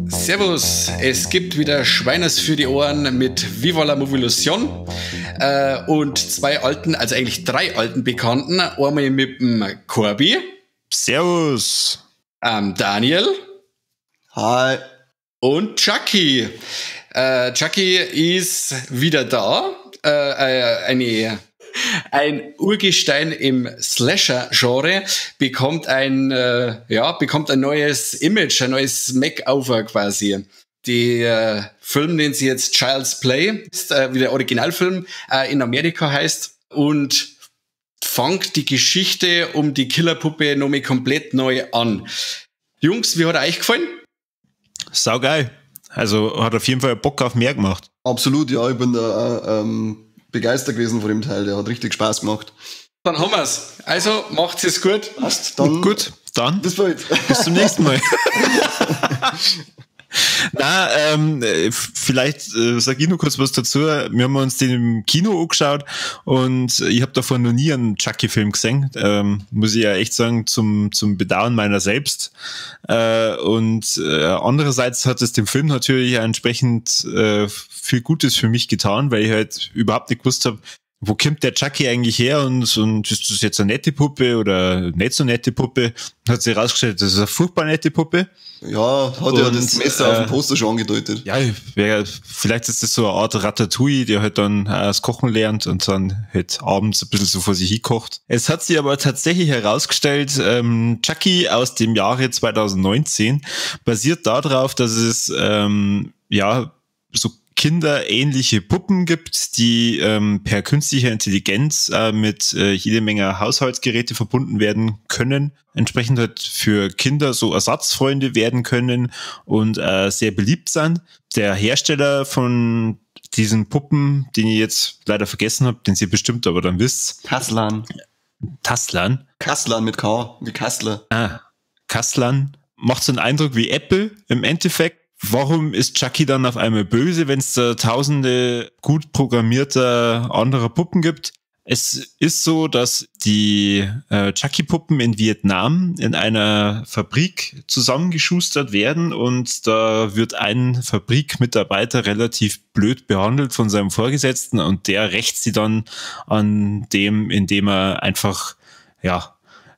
Servus, es gibt wieder Schweiners für die Ohren mit Viva la Movolution und zwei alten, also eigentlich drei alten Bekannten. Einmal mit dem Corby. Servus. Daniel. Hi. Und Chucky. Chucky ist wieder da. Ein Urgestein im Slasher-Genre bekommt ein neues Image, ein neues Makeover quasi. Der Film nennt sich jetzt Child's Play, ist, wie der Originalfilm in Amerika heißt, und fängt die Geschichte um die Killerpuppe nochmal komplett neu an. Jungs, wie hat er euch gefallen? Saugeil. Also hat auf jeden Fall Bock auf mehr gemacht. Absolut, ja, ich bin da begeistert gewesen von dem Teil, der hat richtig Spaß gemacht. Dann haben wir's. Also, macht's es gut. Passt, dann. Gut, dann. Bis bald. Bis zum nächsten Mal. Na, vielleicht sag ich nur kurz was dazu. Wir haben uns den im Kino angeschaut und ich habe davor noch nie einen Chucky-Film gesehen. Muss ich ja echt sagen, zum Bedauern meiner selbst. Und andererseits hat es dem Film natürlich entsprechend viel Gutes für mich getan, weil ich halt überhaupt nicht gewusst habe, wo kommt der Chucky eigentlich her und ist das jetzt eine nette Puppe oder nicht so nette Puppe? Hat sich herausgestellt, das ist eine furchtbar nette Puppe. Ja, hat und ja das Messer auf dem Poster schon angedeutet. Ja, vielleicht ist das so eine Art Ratatouille, der halt dann das Kochen lernt und dann halt abends ein bisschen so vor sich hin kocht. Es hat sich aber tatsächlich herausgestellt, Chucky aus dem Jahre 2019 basiert darauf, dass es so kinderähnliche Puppen gibt, die per künstlicher Intelligenz mit jede Menge Haushaltsgeräte verbunden werden können, entsprechend halt für Kinder so Ersatzfreunde werden können und sehr beliebt sind. Der Hersteller von diesen Puppen, den ich jetzt leider vergessen habe, den sie bestimmt aber dann wisst. Kaslan. Taslan? Kaslan mit K, wie Kassler. Ah, Kaslan. Macht so einen Eindruck wie Apple im Endeffekt. Warum ist Chucky dann auf einmal böse, wenn es da tausende gut programmierter anderer Puppen gibt? Es ist so, dass die Chucky-Puppen in Vietnam in einer Fabrik zusammengeschustert werden und da wird ein Fabrikmitarbeiter relativ blöd behandelt von seinem Vorgesetzten und der rächt sie dann an dem, indem er einfach ja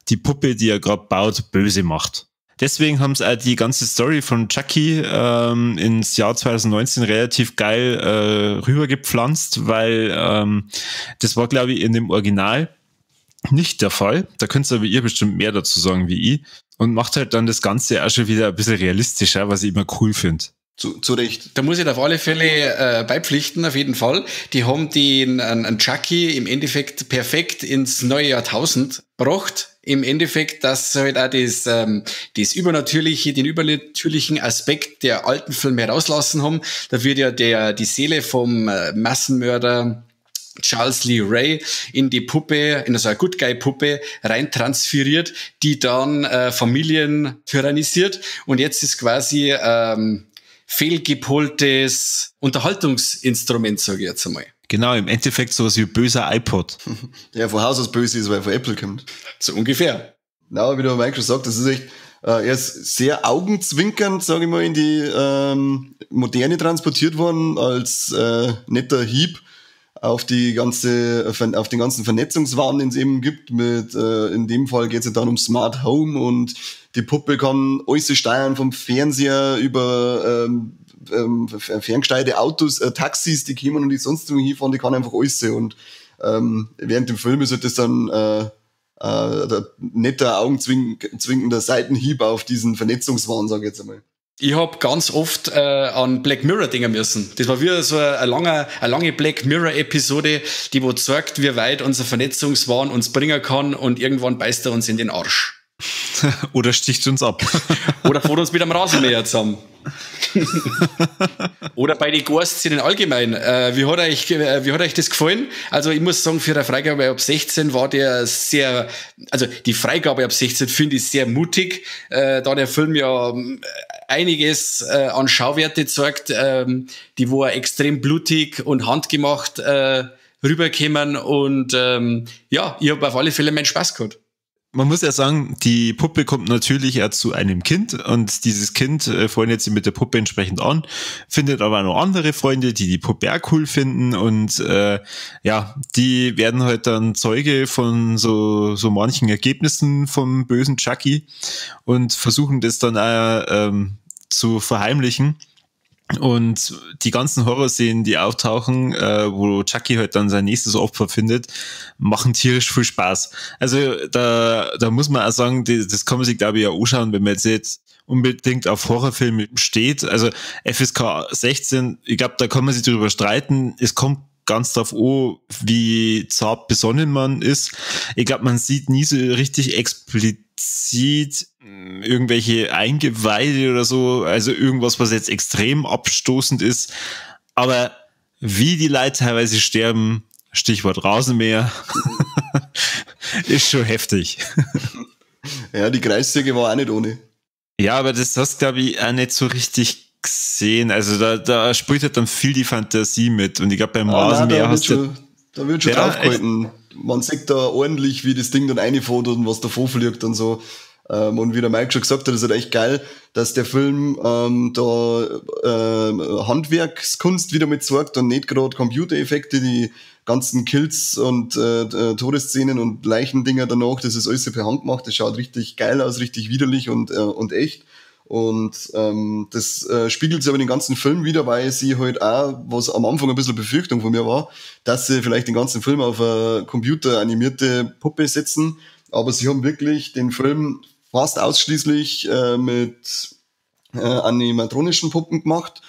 die Puppe, die er gerade baut, böse macht. Deswegen haben sie auch die ganze Story von Chucky ins Jahr 2019 relativ geil rübergepflanzt, weil das war, glaube ich, in dem Original nicht der Fall. Da könnt ihr aber ihr bestimmt mehr dazu sagen wie ich. Und macht halt dann das Ganze auch schon wieder ein bisschen realistischer, was ich immer cool finde. Zu Recht. Da muss ich auf alle Fälle beipflichten, auf jeden Fall. Die haben den einen Chucky im Endeffekt perfekt ins neue Jahrtausend gebracht. Im Endeffekt, dass halt auch das Übernatürliche, den übernatürlichen Aspekt der alten Filme herauslassen haben. Da wird ja die Seele vom Massenmörder Charles Lee Ray in die Puppe, in so eine Good Guy Puppe rein transferiert, die dann Familien tyrannisiert. Und jetzt ist quasi fehlgepoltes Unterhaltungsinstrument, sage ich jetzt einmal. Genau, im Endeffekt sowas wie böser iPod. Der von Haus aus böse ist, weil er von Apple kommt. So ungefähr. Na, wie der Mike schon sagt, das ist echt, er ist sehr augenzwinkernd, sage ich mal, in die Moderne transportiert worden, als netter Hieb auf die ganze, auf den ganzen Vernetzungswahn, den es eben gibt. Mit, in dem Fall geht es ja dann um Smart Home und die Puppe kann alles steuern, vom Fernseher über ferngesteuerte Autos, Taxis, die kommen und die sonst irgendwie hinfahren, die kann einfach alles. Und während dem Film ist halt das dann der netter, augenzwinkender Seitenhieb auf diesen Vernetzungswahn, sag ich jetzt einmal. Ich hab ganz oft an Black Mirror denken müssen. Das war wieder so eine lange Black Mirror Episode, die wo zeigt, wie weit unser Vernetzungswahn uns bringen kann und irgendwann beißt er uns in den Arsch. Oder sticht uns ab. Oder fährt uns mit einem Rasenmäher zusammen. Oder bei den Gore-Szenen allgemein. Wie hat euch das gefallen? Also ich muss sagen, für eine Freigabe ab 16 war der sehr, also die Freigabe ab 16 finde ich sehr mutig, da der Film ja einiges an Schauwerte zeigt, die wo er extrem blutig und handgemacht rüberkämen und ja, ich habe auf alle Fälle meinen Spaß gehabt. Man muss ja sagen, die Puppe kommt natürlich auch zu einem Kind und dieses Kind freundet sich mit der Puppe entsprechend an, findet aber auch noch andere Freunde, die die Puppe auch cool finden und ja, die werden halt dann Zeuge von so manchen Ergebnissen vom bösen Chucky und versuchen das dann auch zu verheimlichen. Und die ganzen Horrorszenen, die auftauchen, wo Chucky halt dann sein nächstes Opfer findet, machen tierisch viel Spaß. Also da muss man auch sagen, das kann man sich, glaube ich, auch anschauen, wenn man jetzt unbedingt auf Horrorfilme steht. Also FSK 16, ich glaube, da kann man sich drüber streiten. Es kommt ganz drauf an, wie zart besonnen man ist. Ich glaube, man sieht nie so richtig explizit irgendwelche Eingeweide oder so, also irgendwas, was jetzt extrem abstoßend ist. Aber wie die Leute teilweise sterben, Stichwort Rasenmäher, ist schon heftig. Ja, die Kreissäge war auch nicht ohne. Ja, aber das hast, glaube ich, auch nicht so richtig gesehen. Also da spielt halt dann viel die Fantasie mit. Und ich glaube, beim Rasenmäher hast du... Da wird schon ja, draufgehalten. Man sieht da ordentlich, wie das Ding dann reinfährt und was davor fliegt und so. Und wie der Mike schon gesagt hat, ist halt echt geil, dass der Film da Handwerkskunst wieder mit sorgt und nicht gerade Computereffekte, die ganzen Kills und Todesszenen und Leichendinger danach, das ist alles so per Hand gemacht, das schaut richtig geil aus, richtig widerlich und echt. Und das spiegelt sich aber den ganzen Film wieder, weil sie halt auch, was am Anfang ein bisschen Befürchtung von mir war, dass sie vielleicht den ganzen Film auf eine computeranimierte Puppe setzen, aber sie haben wirklich den Film fast ausschließlich mit animatronischen Puppen gemacht.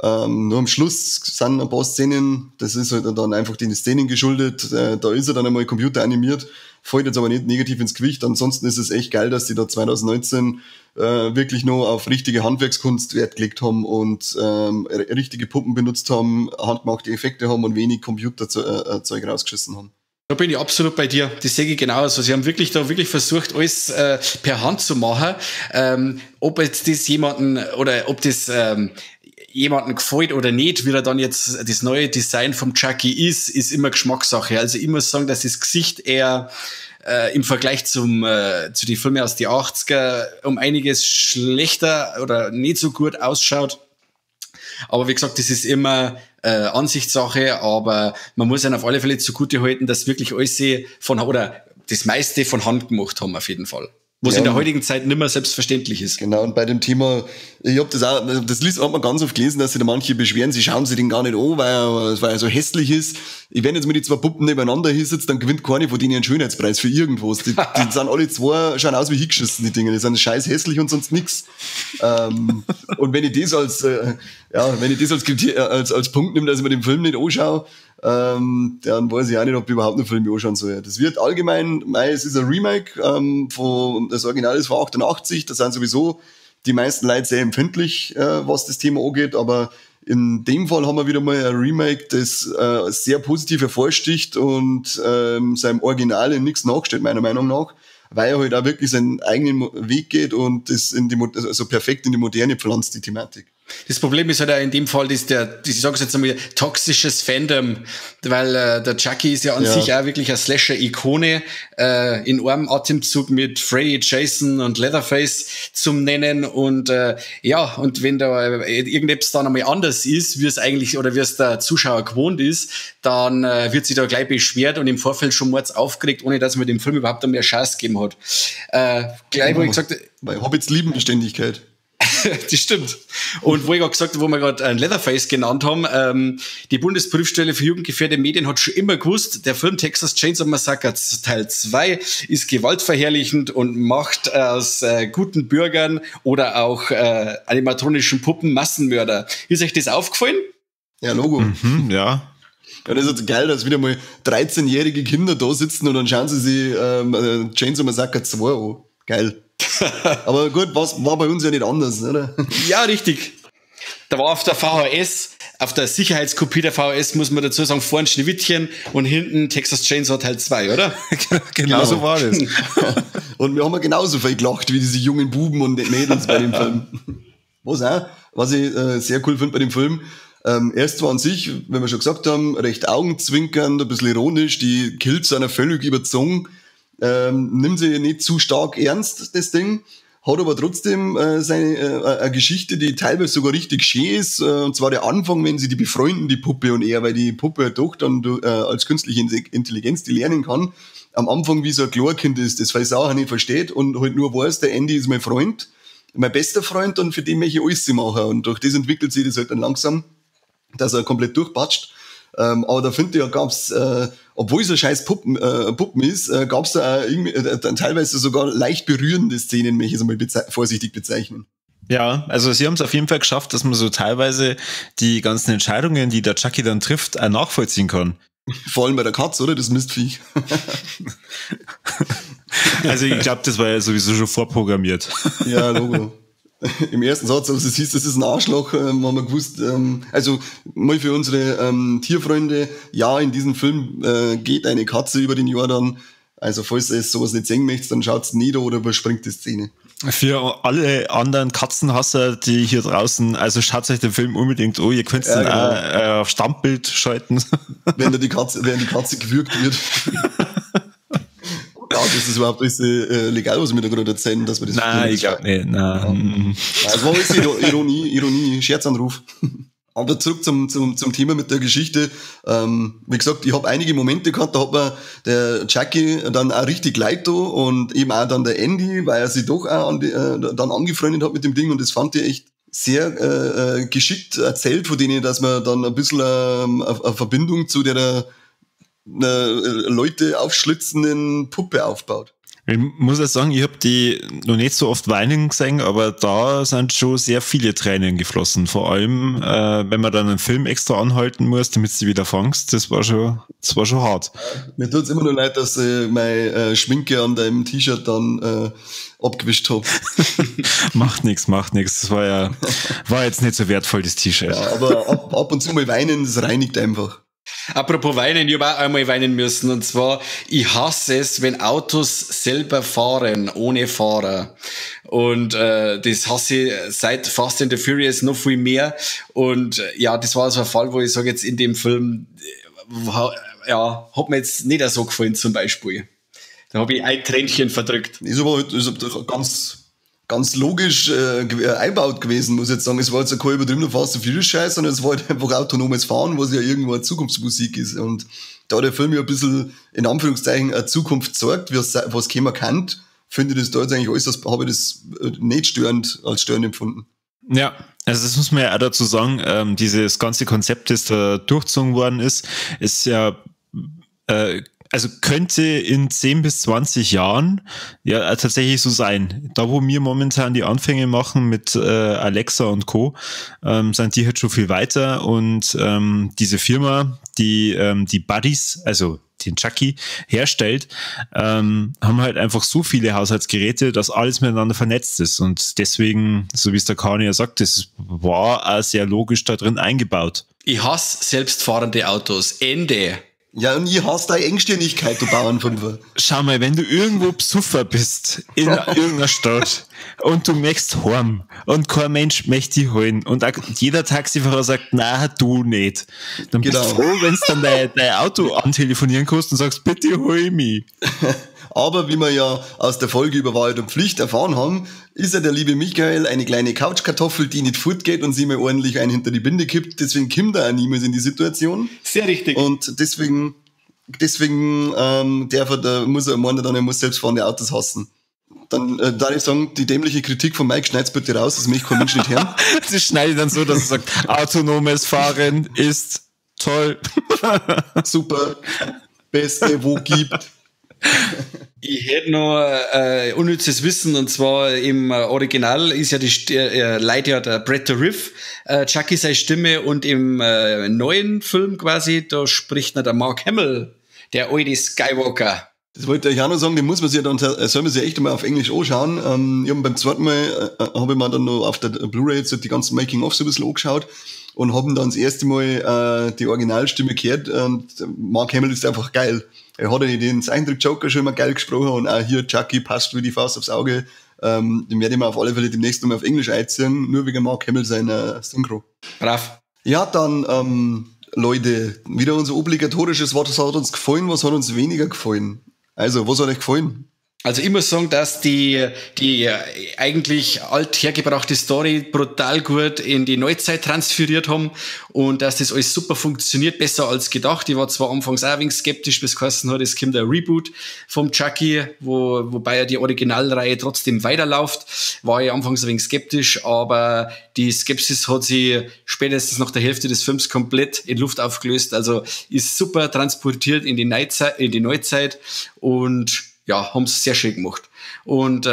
Nur am Schluss sind ein paar Szenen, das ist halt dann einfach den Szenen geschuldet, da ist er dann einmal computeranimiert, fällt jetzt aber nicht negativ ins Gewicht. Ansonsten ist es echt geil, dass die da 2019 wirklich nur auf richtige Handwerkskunst Wert gelegt haben und richtige Puppen benutzt haben, handgemachte Effekte haben und wenig Computerzeug rausgeschissen haben. Da bin ich absolut bei dir. Das sehe ich genauso. Sie haben wirklich da wirklich versucht, alles per Hand zu machen. Ob jetzt das jemanden oder ob das jemanden gefällt oder nicht, wie er dann jetzt das neue Design vom Chucky ist, ist immer Geschmackssache. Also ich muss sagen, dass das Gesicht eher im Vergleich zu den Filmen aus den 80er um einiges schlechter oder nicht so gut ausschaut. Aber wie gesagt, das ist immer Ansichtssache, aber man muss ihnen auf alle Fälle zugute halten, dass wirklich alles von, oder das meiste von Hand gemacht haben, auf jeden Fall. Was ja, in der heutigen Zeit nicht mehr selbstverständlich ist. Genau, und bei dem Thema, ich hab das auch, das liest, hat man ganz oft gelesen, dass sich da manche beschweren, sie schauen sich den gar nicht an, weil er so hässlich ist. Ich wenn jetzt mit die zwei Puppen nebeneinander hier sitze, dann gewinnt keine von denen einen Schönheitspreis für irgendwas. Die sind alle zwei, schauen aus wie hingeschissen, die Dinge. Die sind scheiß hässlich und sonst nix. Und wenn ich das als, wenn ich das als Punkt nehme, dass ich mir den Film nicht anschaue, dann weiß ich auch nicht, ob ich überhaupt einen Film anschauen soll. Das wird allgemein, es ist ein Remake, von, das Original ist von 88, da sind sowieso die meisten Leute sehr empfindlich, was das Thema angeht, aber in dem Fall haben wir wieder mal ein Remake, das sehr positiv hervorsticht und seinem Original in nichts nachsteht, meiner Meinung nach, weil er halt auch wirklich seinen eigenen Weg geht und das in die, also perfekt in die Moderne pflanzt, die Thematik. Das Problem ist halt auch in dem Fall, dass ich sage es jetzt einmal, toxisches Fandom, weil der Chucky ist ja an sich auch wirklich eine Slasher-Ikone, in einem Atemzug mit Freddy, Jason und Leatherface zum Nennen und und wenn da irgendetwas dann einmal anders ist, wie es eigentlich oder wie es der Zuschauer gewohnt ist, dann wird sich da gleich beschwert und im Vorfeld schon mords aufgeregt, ohne dass man dem Film überhaupt einmal eine Chance gegeben hat. Gleich, wo ich gesagt, weil Hobbits lieben Beständigkeit. Das stimmt. Und wo ich gerade gesagt habe, wo wir gerade einen Leatherface genannt haben, die Bundesprüfstelle für jugendgefährdete Medien hat schon immer gewusst, der Film Texas Chainsaw Massacre Teil 2 ist gewaltverherrlichend und macht aus guten Bürgern oder auch animatronischen Puppen Massenmörder. Ist euch das aufgefallen? Ja, Logo. Mhm, ja. Ja, das ist geil, dass wieder mal 13-jährige Kinder da sitzen und dann schauen sie sich Chainsaw Massacre 2 an. Geil. Aber gut, was war bei uns ja nicht anders, oder? Ja, richtig. Da war auf der VHS, auf der Sicherheitskopie der VHS, muss man dazu sagen, vorne Schneewittchen und hinten Texas Chainsaw Teil 2, oder? Genau so war das. Und wir haben ja genauso viel gelacht wie diese jungen Buben und Mädels bei dem Film. Was ich sehr cool finde bei dem Film, er ist zwar an sich, wenn wir schon gesagt haben, recht augenzwinkernd, ein bisschen ironisch, die Kills sind völlig überzogen, nimmt sie nicht zu stark ernst, das Ding, hat aber trotzdem seine eine Geschichte, die teilweise sogar richtig schön ist, und zwar der Anfang, wenn sie die befreunden, die Puppe und er, weil die Puppe halt doch dann als künstliche Intelligenz die lernen kann, am Anfang wie so ein Kleinkind ist, das weiß auch nicht versteht und halt nur weiß, der Andy ist mein Freund, mein bester Freund und für den möchte ich alles machen, und durch das entwickelt sich das halt dann langsam, dass er komplett durchpatscht. Aber da finde ich, ja, gab's, obwohl es ein scheiß Puppen ist, gab's da auch irgendwie, dann teilweise sogar leicht berührende Szenen, möchte ich es mal vorsichtig bezeichnen. Ja, also sie haben es auf jeden Fall geschafft, dass man so teilweise die ganzen Entscheidungen, die der Chucky dann trifft, auch nachvollziehen kann. Vor allem bei der Katze, oder? Das Mistviech. Also ich glaube, das war ja sowieso schon vorprogrammiert. Ja, Logo. Im ersten Satz, als es hieß, das ist ein Arschloch, haben wir gewusst, also mal für unsere Tierfreunde, ja, in diesem Film geht eine Katze über den Jordan, also falls ihr sowas nicht sehen möchtet, dann schaut's nieder oder überspringt die Szene. Für alle anderen Katzenhasser, die hier draußen, also schaut euch den Film unbedingt an, ihr könnt es ja, dann genau auch auf Standbild schalten. Wenn da die Katze, während die Katze gewürgt wird. Ja, das ist überhaupt nicht legal, was wir da gerade erzählen, dass wir das. Nein, ich glaube nicht. Nein. Ja. Das war alles Ironie, Scherzanruf. Aber zurück zum Thema mit der Geschichte. Wie gesagt, ich habe einige Momente gehabt, da hat mir der Chucky dann auch richtig leid da und eben auch dann der Andy, weil er sich doch auch dann angefreundet hat mit dem Ding, und das fand ich echt sehr geschickt erzählt von denen, dass man dann ein bisschen eine Verbindung zu der Leute aufschlitzenden Puppe aufbaut. Ich muss ja sagen, ich habe die noch nicht so oft weinen gesehen, aber da sind schon sehr viele Tränen geflossen. Vor allem, wenn man dann einen Film extra anhalten muss, damit du sie wieder fangst, das war schon hart. Mir tut's immer nur leid, dass ich meine Schminke an deinem T-Shirt dann abgewischt habe. Macht nichts. Das war ja war jetzt nicht so wertvoll, das T-Shirt. Ja, aber ab und zu mal weinen, das reinigt einfach. Apropos weinen, ich habe auch einmal weinen müssen, und zwar, ich hasse es, wenn Autos selber fahren, ohne Fahrer. Und das hasse ich seit Fast and the Furious noch viel mehr. Und ja, das war so ein Fall, wo ich sage, jetzt in dem Film, ja, hat mir jetzt nicht so gefallen zum Beispiel. Da habe ich ein Tränchen verdrückt. Ist aber halt, ist ganz, ganz logisch eingebaut gewesen, muss ich jetzt sagen. Es war jetzt kein übertriebener Fast and Furious Scheiß, sondern es war halt einfach autonomes Fahren, was ja irgendwo eine Zukunftsmusik ist. Und da der Film ja ein bisschen, in Anführungszeichen, eine Zukunft zeigt, was keiner kennt, finde ich das da jetzt eigentlich äußerst, habe ich das nicht störend als störend empfunden. Ja, also das muss man ja auch dazu sagen, dieses ganze Konzept, das da durchgezogen worden ist, ist ja also könnte in 10 bis 20 Jahren ja tatsächlich so sein. Da, wo wir momentan die Anfänge machen mit Alexa und Co., sind die halt schon viel weiter. Und diese Firma, die die Buddies, also den Chucky, herstellt, haben halt einfach so viele Haushaltsgeräte, dass alles miteinander vernetzt ist. Und deswegen, so wie es der Kani ja sagt, das war auch sehr logisch da drin eingebaut. Ich hasse selbstfahrende Autos. Ende. Ja, und ich hasse deine Engstirnigkeit, du Bauernfünfer. Schau mal, wenn du irgendwo Psuffer bist, in irgendeiner Stadt, und du möchtest heim, und kein Mensch möchte dich holen, und auch jeder Taxifahrer sagt, na, du nicht. Dann bist du froh, wenn du dann dein Auto antelefonieren kannst und sagst, bitte hol mich. Aber wie wir ja aus der Folge über Wahrheit und Pflicht erfahren haben, ist ja der liebe Michael eine kleine Couchkartoffel, die nicht fortgeht und sie mal ordentlich einen hinter die Binde kippt. Deswegen kommt er auch niemals in die Situation. Sehr richtig. Und deswegen muss er meinen, dann er muss selbstfahrende Autos hassen. Dann darf ich sagen, die dämliche Kritik von Mike schneid's bitte raus, das möchte kein Mensch nicht hören. Das schneide ich dann so, dass er sagt, autonomes Fahren ist toll. Super. Beste, wo gibt. Ich hätte noch unnützes Wissen, und zwar im Original ist ja die leiht ja der Brett Riff Chucky seine Stimme, und im neuen Film quasi, da spricht noch der Mark Hamill, der alte Skywalker. Das wollte ich auch noch sagen, den muss man sich ja dann, soll man sich echt einmal auf Englisch anschauen. Ich hab beim zweiten Mal, habe ich mir dann noch auf der Blu-ray so die ganzen Making-ofs ein bisschen angeschaut und haben dann das erste Mal die Originalstimme gehört und Mark Hamill ist einfach geil. Er hat ja den Zeichentrick-Joker schon immer geil gesprochen und auch hier Chucky passt wie die Faust aufs Auge. Den werde ich mir auf alle Fälle demnächst nochmal auf Englisch einziehen, nur wegen Mark Hamill seiner Synchro. Brav. Ja, dann, Leute, wieder unser obligatorisches, was hat uns gefallen, was hat uns weniger gefallen? Also, was hat euch gefallen? Also ich muss sagen, dass die eigentlich althergebrachte Story brutal gut in die Neuzeit transferiert haben und dass das alles super funktioniert, besser als gedacht. Ich war zwar anfangs auch ein wenig skeptisch, bis geheißen hat, es kommt ein Reboot vom Chucky, wobei ja die Originalreihe trotzdem weiterläuft. War ich anfangs ein wenig skeptisch, aber die Skepsis hat sich spätestens nach der Hälfte des Films komplett in Luft aufgelöst. Also ist super transportiert in die Neuzeit und ja, haben es sehr schön gemacht. Und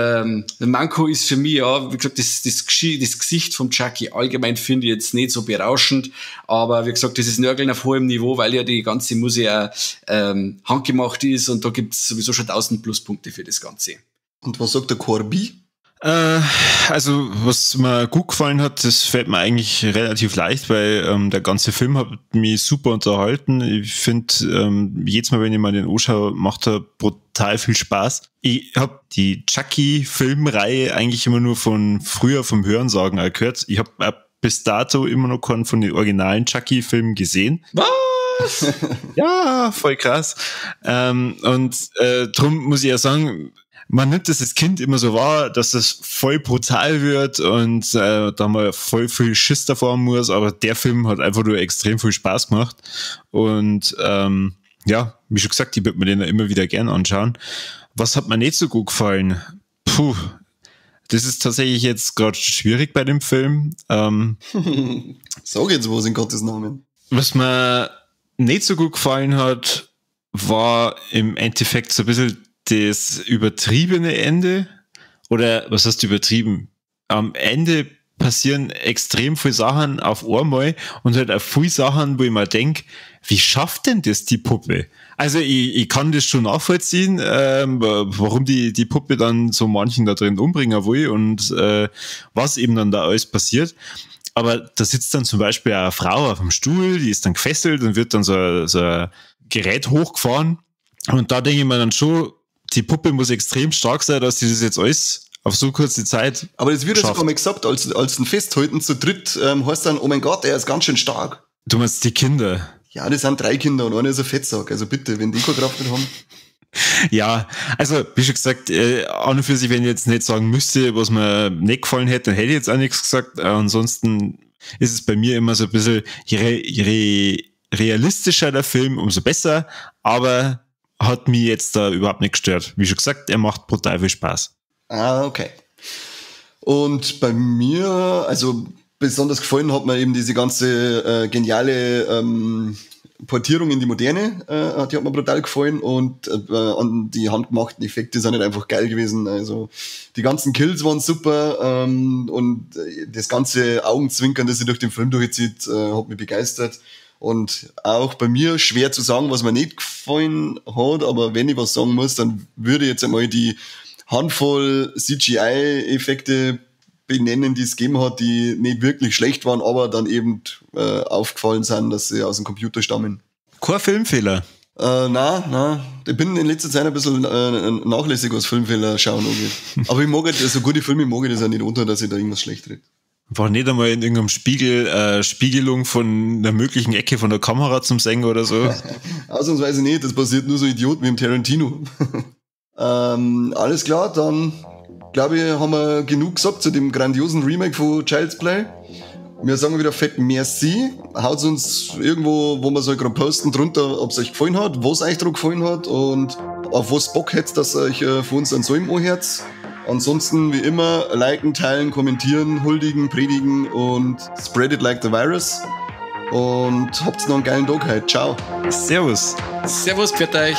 Manko ist für mich, ja, wie gesagt, das Gesicht vom Chucky allgemein finde ich jetzt nicht so berauschend, aber wie gesagt, das ist Nörgeln auf hohem Niveau, weil ja die ganze Musik auch handgemacht ist und da gibt's sowieso schon 1000 Pluspunkte für das Ganze. Und was sagt der Corby? Also, was mir gut gefallen hat, das fällt mir eigentlich relativ leicht, weil der ganze Film hat mich super unterhalten. Ich finde, jedes Mal, wenn ich mal den anschaue, macht er brutal viel Spaß. Ich habe die Chucky-Filmreihe eigentlich immer nur von früher vom Hörensagen gehört. Ich habe bis dato immer noch keinen von den originalen Chucky-Filmen gesehen. Was? Ja, voll krass. Und drum muss ich ja sagen, man nimmt das als Kind immer so wahr, dass das voll brutal wird und da man voll viel Schiss davor haben muss, aber der Film hat einfach nur extrem viel Spaß gemacht und ja, wie schon gesagt, ich würde mir den ja immer wieder gern anschauen. Was hat mir nicht so gut gefallen? Puh, das ist tatsächlich jetzt gerade schwierig bei dem Film. Sag jetzt was in Gottes Namen. Was mir nicht so gut gefallen hat, war im Endeffekt so ein bisschen das übertriebene Ende. Oder was heißt übertrieben? Am Ende passieren extrem viele Sachen auf einmal und halt auch viele Sachen, wo ich mir denk, wie schafft denn das die Puppe? Also ich kann das schon nachvollziehen, warum die Puppe dann so manchen da drin umbringen will und was eben dann da alles passiert. Aber da sitzt dann zum Beispiel eine Frau auf dem Stuhl, die ist dann gefesselt und wird dann so ein Gerät hochgefahren. Und da denke ich mir dann schon, die Puppe muss extrem stark sein, dass sie das jetzt alles auf so kurze Zeit. Aber das wird ja sogar mal gesagt, als ein Festhalten zu dritt, heißt dann, oh mein Gott, er ist ganz schön stark. Du meinst die Kinder? Ja, das sind 3 Kinder und einer ist ein Fettsack. Also bitte, wenn die keine Kraft nicht haben. Ja, also wie schon gesagt, an und für sich, wenn ich jetzt nicht sagen müsste, was mir nicht gefallen hätte, dann hätte ich jetzt auch nichts gesagt. Ansonsten ist es bei mir immer so ein bisschen, je realistischer der Film, umso besser. Aber hat mich jetzt da überhaupt nicht gestört. Wie schon gesagt, er macht brutal viel Spaß. Ah, okay. Und bei mir, also besonders gefallen hat mir eben diese ganze geniale Portierung in die Moderne, die hat mir brutal gefallen und an die handgemachten Effekte sind halt einfach geil gewesen. Also die ganzen Kills waren super und das ganze Augenzwinkern, das sich durch den Film durchzieht, hat mich begeistert. Und auch bei mir schwer zu sagen, was mir nicht gefallen hat, aber wenn ich was sagen muss, dann würde ich jetzt einmal die Handvoll CGI-Effekte benennen, die es gegeben hat, die nicht wirklich schlecht waren, aber dann eben aufgefallen sind, dass sie aus dem Computer stammen. Kein Filmfehler? Nein. Ich bin in letzter Zeit ein bisschen nachlässig, was Filmfehler schauen angeht. Aber ich mag halt, so gute Filme mag ich das auch nicht unter, dass ich da irgendwas schlecht rede. War nicht einmal in irgendeinem Spiegel, Spiegelung von einer möglichen Ecke von der Kamera zum Sänger oder so? Ausnahmsweise nicht, das passiert nur so Idioten wie im Tarantino. Alles klar, dann glaube ich, haben wir genug gesagt zu dem grandiosen Remake von Child's Play. Wir sagen wieder fett merci. Haut uns irgendwo, wo wir es halt gerade posten, drunter, ob es euch gefallen hat, was euch drauf gefallen hat und auf was Bock hättet, dass ihr euch von uns einen Salm anhört. Ansonsten, wie immer, liken, teilen, kommentieren, huldigen, predigen und spread it like the virus. Und habt noch einen geilen Tag heute. Ciao. Servus. Servus, pfiat euch.